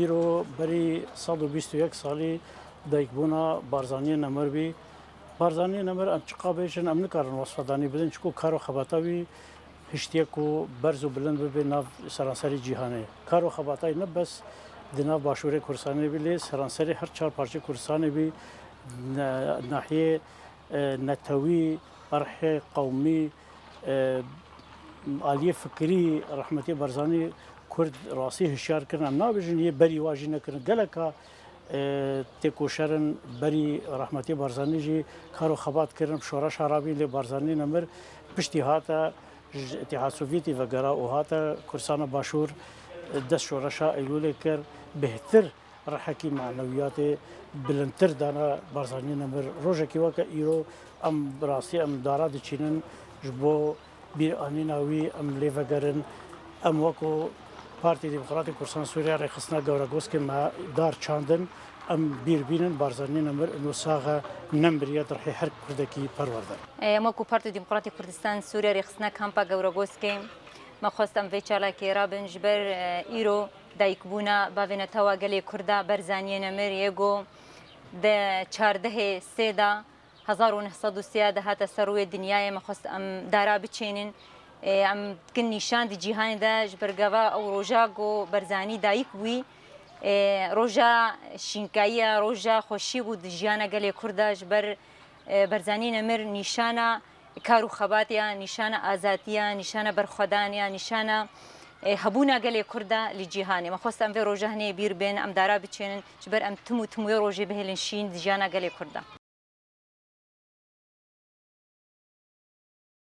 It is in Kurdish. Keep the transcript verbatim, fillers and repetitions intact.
Îro berî sed û bîst û yek salî dayikbûna Barzaniyê Nemir bî. Barzaniyê Nemir em çiqa bêjin, em nikarin wesfa danî bidin, çiku kar û xebata wî hiştiye ku berz û bilind bibe nav seranserî cîhanê. Kar û xebata wî ne bes di nav Başûrê Kurdistanê bî, lê seranserî her çar parçeyê Kurdistanê bî, ne-, nahiyê, e, netewî, erhê qewmî, e, aliyê fikirî, rehmetî Barzanî Kurd rastî hişyar kirin. Em nabêjin yê berî wa jî nekirin. Geleka, e, têkoşerin berî rehmetî Barzanî jî kar û xebat kirin, bi şoreşa rabîn, lê Barzanî Nemir piştî hate ji Îtîhad Sovyetî vegera û hate Kurdistana Başûr, e, dest şoreşa Eylûlê kir. Bêhtir rihekî manewiyatê bilindtir dana Barzanî Nemir. Rojekî weke îro em bi rastî em dara diçînin ji bo bîranîna wî, em lê vegerin. Em wekû Partî Demokratîk Kurdistan Sûriya Rêxistina Gewregozkê me dar çandin. Em bîr bînin Barzanî Nemir ino sax e, nemiriye, di rihê her Kurdekî perwerde. Em wekû Partî Demokratîk Kurdistan Sûriya Rêxistina Kampa Gewregozkê me xwest em vê çalakê rabin ji ber, e, îro dayikbûna bavê netewa gelê Kurda Barzaniyê Nemir yê ku di çardehê sê de hezar û neh sed û sê de hate ser rûyê dinyayê, me xwest em dara biçênin. Ê, em dikin nîşan di cîhanê de ji ber gava ew roja ku Barzanî dayik bûyî, ê, roja şînkayî ye, roja xweşî bû di jiyana gelê Kurd de, ji ber, ê, Barzanî Nemir nîşana kar û xebatê ya, nîşana azatî ya, nîşana berxwedanê ya, nîşana, ê, hebûna gelê Kurd de li cîhanê. Me xwest em vê roja hinê bîr bên, em dara biçênin, ji ber em tim û tim wê rojê bihêlin şîn di jiyana gelê Kurd de.